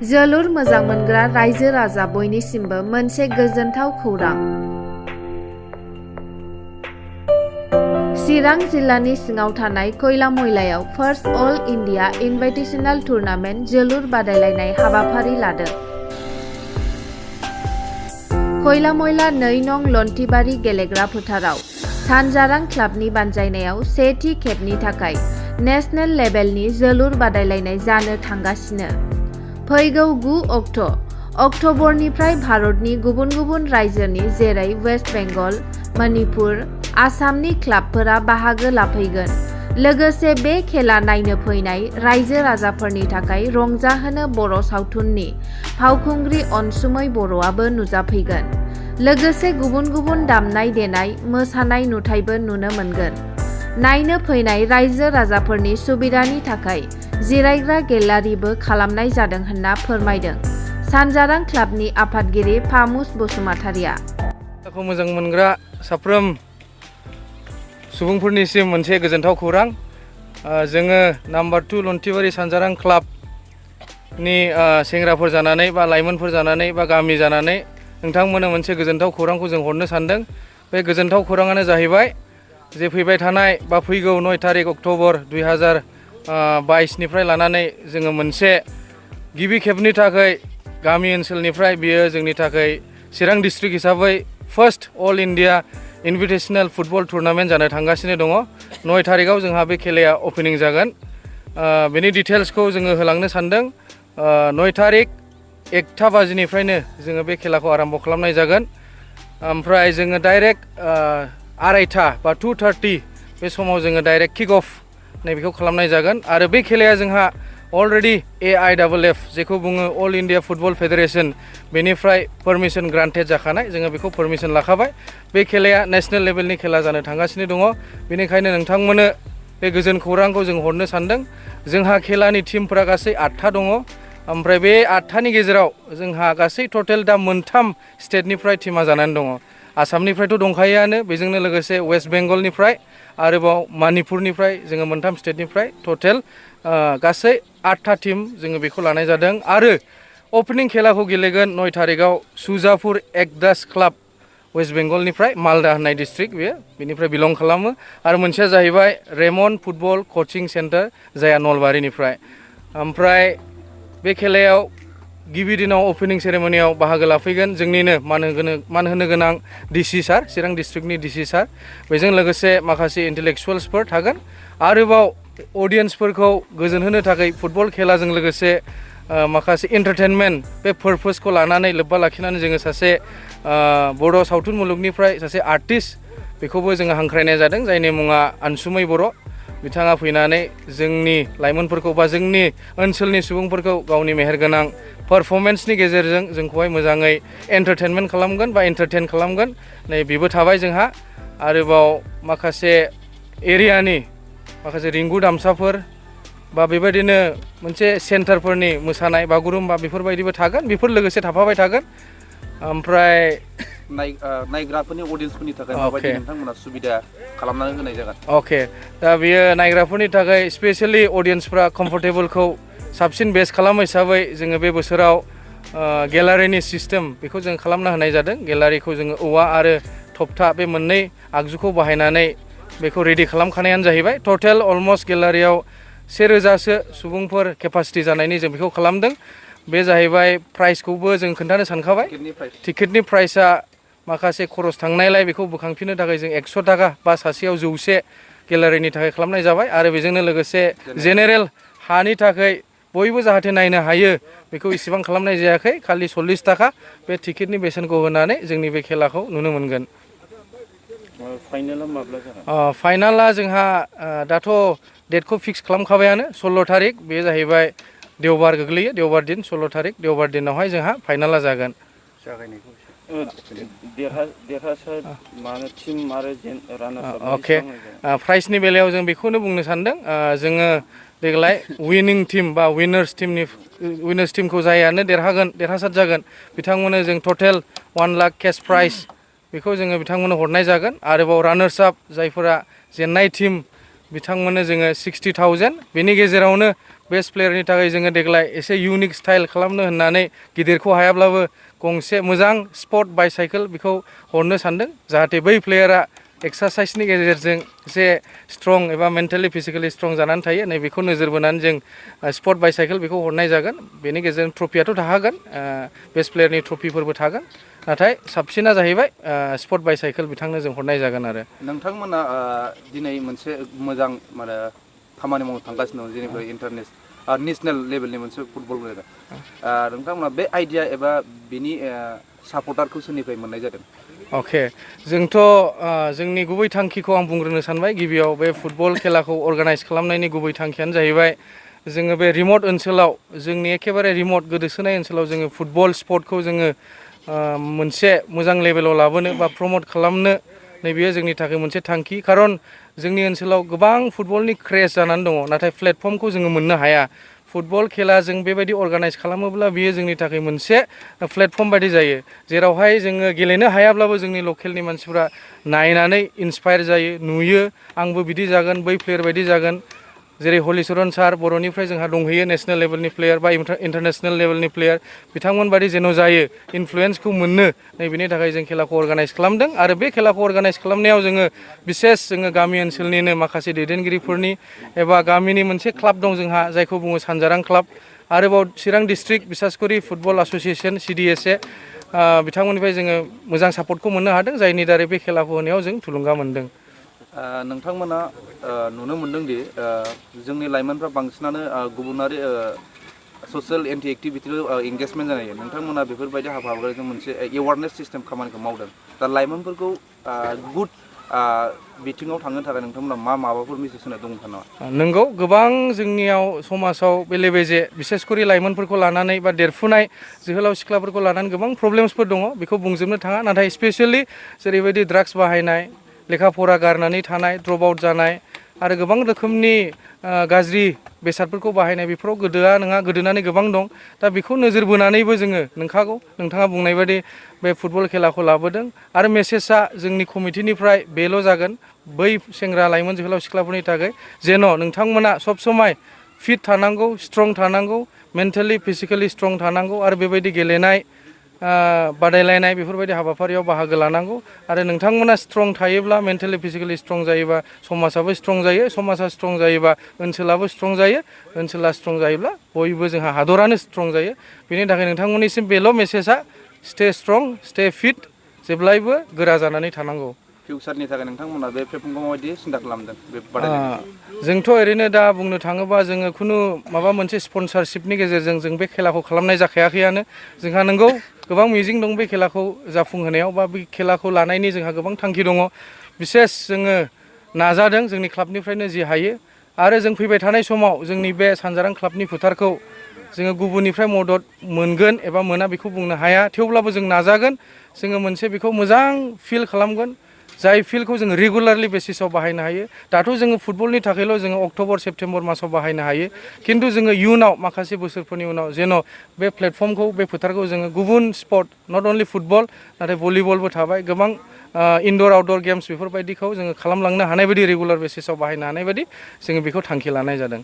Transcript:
जोलुर मोजां मोनग्रा रायजो राजा बयनिसिमबो मोनसे गोजोनथाव खौरां। चिरां जिल्लानि सिङाव थानाय खयलामयलायाव फार्स्ट अल इन्डिया इनभाइटेशनल टुर्नामेन्ट जोलुर बादायलायनाय हाबाफारि लादों। खयलामयला 2 नं लन्थिबारि गेलेग्रा फोथाराव सानजारां क्लाबनि बानजायनायाव सेथि खेबनि थाखाय नेशनेल लेभेलनि जोलुर बादायलायनाय जानो थांगासिनो। फैगौ 9 अक्ट'बरनिफ्राय भारतनि गुबुन गुबुन रायजोनि जेरै वेस्ट बेंगल, मणिपुर, आसामनि क्लाबफोरा बाहागो लाफैगोन। लोगोसे बे खेला नायनो फैनाय रायजो राजाफोरनि थाखाय रंजाहोनो बर' सावथुननि फावखुंग्रि अनसुमै बर'आबो नुजाफैगोन। लोगोसे गुबुन गुबुन दामनाय देनाय, मोसानाय नुथायबो नुनो मोनगोन। नायनो फैनाय रायजो राजाफोरनि सुबिदानि थाखाय जिरायग्रा गेलारिबो खालामनाय जादों होनना फोरमायदों सानजारां क्लाबनि आफादगिरि फामुस बसुमतारिया। मोजां मोनग्रा साफ्रोम सुबुंफोरनिसिम मोनसे गोजोनथाव खौरां। जोङो नम्बर 2 लन्थिबारि सानजारां क्लाबनि सेंग्राफोर जानानै बा लाइमोनफोर जानानै बा गामि जानानै नोंथांमोननो मोनसे गोजोनथाव खौरांखौ जों हरनो सानदों। बे गोजोनथाव खौराङानो जाहैबाय जे फैबाय थानाय बा फैगौ 9 तारिख अक्ट'बर 2022निफ्राय लानानै जोङो मोनसे गिबि खेबनि थाखाय गामि ओनसोलनिफ्राय बियो जोंनि थाखाय चिरां डिस्ट्रिक्ट हिसाबै first all India invitational football tournament जानो थांगासिनो दङ। 9 तारिखआव जोंहा बे खेलाया अपेनिं जागोन। बेनि डिटेल्सखौ जोङो होलांनो सानदों। 9 तारिख 1 बाजिनिफ्रायनो जोङो बे खेलाखौ आराम्भ खालामनाय जागोन। ओमफ्राय जोङो डाइरेक्ट 2:30 बा 2:30 बे समाव जोङो डाइरेक्ट किक अफ नैबेखौ खालामनाय जागोन। आरो बे खेलाया जोंहा अलरेडि AIFF जेखौ बुङो अल इन्डिया फुटबल फेडारेसन बेनिफ्राय पारमिसन ग्रान्टेड जाखानाय। जोङो बेखौ पारमिसन लाखाबाय। बे खेलाया नेशनेल लेभेलनि खेला जानो थांगासिनो दङ। बेनिखायनो नोंथांमोननो बे गोजोन खौरांखौ जों हरनो सानदों। जोंहा खेलानि टिमफोरा गासै 8था दङ। ओमफ्राय बे 8थानि गेजेराव जोंहा गासै टटेल दा 3 स्टेटनिफ्राय टिमा जानानै दङ। आसामनिफ्रायथ' दंखायोआनो, बेजोंनो लोगोसे वेस्ट बेंगलनिफ्राय आरोबाव मणिपुरनिफ्राय जोङो 3 स्टेटनिफ्राय टटेल गासै 8था टिम जोङो बेखौ लानाय जादों। आरो अपेनिं खेलाखौ गेलेगोन 9 तारिखआव सुजापुर एकदास क्लाब वेस्ट बेंगलनिफ्राय, मालदा होननाय डिस्ट्रिक्ट बेनिफ्राय बिलं खालामो। आरो मोनसेया जाहैबाय रेमन फुटबल कचिं सेन्टार जायहा नलबारिनिफ्राय। ओमफ्राय बे खेलायाव गिबि दिनाव अपेनिं सेरेमनियाव बाहागो लाफैगोन जोंनिनो मान होनो गोनां डिसि सार, चिरां डिस्ट्रिक्टनि डिसि सार। बेजों लोगोसे माखासे इन्टेलेक्सुवेल्सफोर थागोन। आरोबाव अडियेन्सफोरखौ गोजोन होनो थाखाय फुटबल खेलाजों लोगोसे माखासे एन्टारटेनमेन्ट बे पारपसखौ लानानै लोब्बा लाखिनानै जोङो सासे बर' सावथुन मुलुगनिफ्राय सासे आर्टिस्ट बेखौबो जोङो हांख्रायनाय जादों, जायनि मुङा अनसुमै बर'। बिथाङा फैनानै जोंनि लाइमोनफोरखौ बा जोंनि ओनसोलनि सुबुंफोरखौ गावनि मेहेरगोनां पारफरमेन्सनि गेजेरजों जोंखौहाय मोजाङै एन्टारटेनमेन्ट खालामगोन बा एन्टारटेन खालामगोन। नै बेबो थाबाय जोंहा। आरोबाव माखासे एरियानि माखासे रिंगु दामसाफोर बा बेबायदिनो मोनसे सेन्टारफोरनि मोसानाय बागुरुम्बा बेफोरबायदिबो थागोन। बेफोर लोगोसे थाफाबाय थागोन। ओमफ्राय नायग्राफोरनि अडियेन्सफोरनि थाखाय माबायदि नोंथांमोना सुबिदा खालामनानै होनाय जागोन? दा बियो नायग्राफोरनि थाखाय स्पेसियेलि अडियेन्सफ्रा कम्फर्टेबलखौ साबसिन बेस्ट खालामो हिसाबै जोङो बे बोसोराव गेलारिनि सिस्टेम बेखौ जों खालामना होनाय जादों। गेलारिखौ जोङो औवा आरो थप्था बे मोननै आगजुखौ बाहायनानै बेखौ रेडि खालामखानायानो जाहैबाय। टटेल अलमस्ट गेलारियाव 1000सो सुबुंफोर केपासिटि जानायनि जों बेखौ खालामदों। बे जाहैबाय प्राइसखौबो जों खोन्थानो सानखाबाय। टिकेटनि प्राइसा माखासे खरस थांनायलाय बेखौ बोखांफिननो थाखाय जों 100 थाखा बा सासेयाव 100 गेलारिनि थाखाय खालामनाय जाबाय। आरो बेजोंनो लोगोसे जेनेरेल हानि थाखाय बयबो जाहाथे नायनो हायो बेखौ इसेबां खालामनाय जायाखै। खालि 40 थाखा बे टिकेटनि बेसेनखौ होनानै जोंनि बे खेलाखौ नुनो मोनगोन। फाइनाला माब्ला जागोन? फाइनाला जोंहा दाथ' डेटखौ फिक्स खालामखाबायानो। 16 तारिख बे जाहैबाय देवबार गोग्लैयो, देवबार दिन 16 तारिख देवबार दिनावहाय जोंहा फाइनाला जागोन। प्राइजनि बेलायाव जों बेखौनो बुंनो सानदों। जोङो देग्लाय विनिं टिम बा विनार्स टिमखौ जायानो देरहासार जागोन बिथांमोननो जों टटेल 1 लाख केस प्राइज बेखौ जोङो बिथांमोननो हरनाय जागोन। आरोबाव रानार्स आप जायफोरा जेननाय टिम बिथांमोननो जोङो 60,000 बेनि गेजेरावनो बेस्ट प्लेयारनि थाखाय जोङो देग्लाय एसे इउनिक स्टाइल खालामनो होननानै गिदिरखौ हायाब्लाबो गंसे मोजां स्पर्ट बाइसाइकेल बेखौ हरनो सानदों जाहाथे बै प्लेयारा एक्सारसाइसनि गेजेरजों एसे स्ट्रं एबा मेन्टेलि फिजिकेलि स्ट्रं जानानै थायो नैबेखौ नोजोर बोनानै जों स्पर्ट बाइसाइकेल बेखौ हरनाय जागोन बेनि गेजेरजों ट्रफियाथ' थाखागोन बेस्ट प्लेयारनि ट्रफिफोरबो थागोन नाथाय साबसिना जाहैबाय स्पर्ट बाइसाइकेल बिथांनो जों हरनाय जागोन आरो नोंथांमोना दिनै मोनसे मोजां माने खामानि मावनो थांगासिनो दं जेनेबा नेसनेल लेभेलनि मोनसे फुटबल गेलेदों नोंथांमोना बे आइडिया एबा बिनि सापर्टारखौ सोरनिफ्राय मोननाय जादों अके जोंथ' जोंनि गुबै थांखिखौ आं बुंग्रोनो सानबाय गिबियाव बे फुटबल खेलाखौ अर्गानाइज खालामनायनि गुबै थांखियानो जाहैबाय जोङो बे रिमट ओनसोलाव जोंनि एखेबारे रिमट गोदोसोनाय ओनसोलाव जोङो फुटबल स्पर्टखौ जोङो मोनसे मोजां लेभेलाव लाबोनो बा प्रमट खालामनो नैबेयो जोंनि थाखाय मोनसे थांखि खारन जोंनि ओनसोलाव गोबां फुटबलनि क्रेज जानानै दङ नाथाय प्लेटफर्मखौ जोङो मोननो हाया फुटबल खेला जों बेबायदि अर्गानाइज खालामोब्ला बियो जोंनि थाखाय मोनसे प्लेटफर्म बायदि जायो जेरावहाय जोङो गेलेनो हायाब्लाबो जोंनि लकेलनि मानसिफ्रा नायनानै इन्सपायार जायो नुयो आंबो बिदि जागोन बै प्लेयार बायदि जागोन जेरै हलिचरन सार बर'निफ्राय जोंहा दंहैयो नेसनेल लेभेलनि प्लेयार बा इन्टारनेसनेल लेभेलनि प्लेयार बिथांमोन बादि जेन' जायो इनफ्लुयेन्सखौ मोननो नैबेनि थाखाय जों खेलाखौ अर्गानाइज खालामदों आरो बे खेलाखौ अर्गानाइज खालामनायाव जोङो बिसेस जोङो गामि ओनसोलनिनो माखासे दैदेनगिरिफोरनि एबा गामिनि मोनसे क्लाब दं जोंहा जायखौ बुङो सानजारां क्लाब आरोबाव चिरां डिस्ट्रिक्ट बिसासकरि फुटबल एस'सियेसन CDSA बिथांमोननिफ्राय जोङो मोजां सापर्टखौ मोननो हादों जायनि दारै बे खेलाखौ होनायाव जों थुलुंगा मोनदों नोंथांमोना नुनो मोनदोंदि जोंनि लाइमोनफ्रा बांसिनानो गुबुनारि ससियेल एन्टि एक्टिभिटियाव एंगेजमेन्ट जानाय नोंथांमोना बेफोरबायदि हाबाफारिजों मोनसे एवारनेस सिस्टेम खामानिखौ मावदों दा लाइमोनफोरखौ गुड बिथिङाव थांनो थाखाय नोंथांमोना माबाफोर मेसेज होनो दं नामा नंगौ गोबां जोंनियाव समाजाव बेले बेजे बिसेसकरि लाइमोनफोरखौ लानानै बा देरफुनाय जोहोलाव सिख्लाफोरखौ लानानै गोबां प्रब्लेम्सफोर दङ बेखौ बुंजोबनो थाङा नाथाय स्पेसियेलि जेरैबायदि ड्राग्स बाहायनाय लेखा फरा गारनानै थानाय ड्रप आउट जानाय आरो गोबां रोखोमनि गाज्रि बेसादफोरखौ बाहायनाय बेफोराव गोदोनानै गोबां दं दा बेखौ नोजोर बोनानैबो जोङो नोंथाङा बुंनाय बायदि बे फुटबल खेलाखौ लाबोदों आरो मेसेजआ जोंनि कमिटिनिफ्राय बेल' जागोन बै सेंग्रा लाइमोन जोहोलाव सिख्लाफोरनि थाखाय जेन' नोंथांमोना सब समाय फिट थानांगौ स्ट्रं थानांगौ मेन्टेलि फिजिकेलि स्ट्रं थानांगौ आरो बेबायदि गेलेनाय बादायलायनाय बेफोरबायदि हाबाफारियाव बाहागो लानांगौ आरो नोंथांमोना स्ट्रं थायोब्ला मेन्टेलि फिजिकेलि स्ट्रं जायोबा समाजाबो स्ट्रं जायो समाजा स्ट्रं जायोबा ओनसोलाबो स्ट्रं जायो ओनसोला स्ट्रं जायोब्ला बयबो जोंहा हादरानो स्ट्रं जायो बेनि थाखाय नोंथांमोननिसिम बेल' मेसेजआ स्टे स्ट्रं स्टे फिट जेब्लायबो गोरा जानानै थानांगौ फिउचारनि थाखाय नोंथांमोना बे प्लेटफर्मखौ माबायदि सिन्था खालामदों बे बादायलायनाय जोंथ' ओरैनो दा बुंनो थाङोबा जोङो खुनु माबा मोनसे स्पन्सारशिपनि गेजेरजों जों बे खेलाखौ खालामनाय जाखायाखैयानो जोंहा नंगौ गोबां मिजिं दं बे खेलाखौ जाफुंहोनायाव बा बे खेलाखौ लानायनि जोंहा गोबां थांखि दङ बिसेस जोङो नाजादों जोंनि क्लाबनिफ्रायनो जि हायो आरो जों फैबाय थानाय समाव जोंनि बे सानजारां क्लाबनि फोथारखौ जोङो गुबुननिफ्राय मदद मोनगोन एबा मोना बेखौ बुंनो हाया थेवब्लाबो जों नाजागोन जोङो मोनसे बेखौ मोजां फिल खालामगोन जाय फिल्डखौ जोङो रेगुलारलि बेसिसाव बाहायनो हायो दाथ' जोङो फुटबलनि थाखायल' जोङो अक्ट'बर सेप्तेम्बर मासाव बाहायनो हायो खिन्थु जोङो इयुनाव माखासे बोसोरफोरनि उनाव जेन' बे प्लेटफर्मखौ बे फोथारखौ जोङो गुबुन स्पर्ट नट अनलि फुटबल नाथाय भलिबलबो थाबाय गोबां इनडर आउटडर गेम्स बेफोरबायदिखौ जोङो खालामलांनो हानाय बायदि रेगुलार बेसिसाव बाहायनो हानाय बायदि जोङो बेखौ थांखि लानाय जादों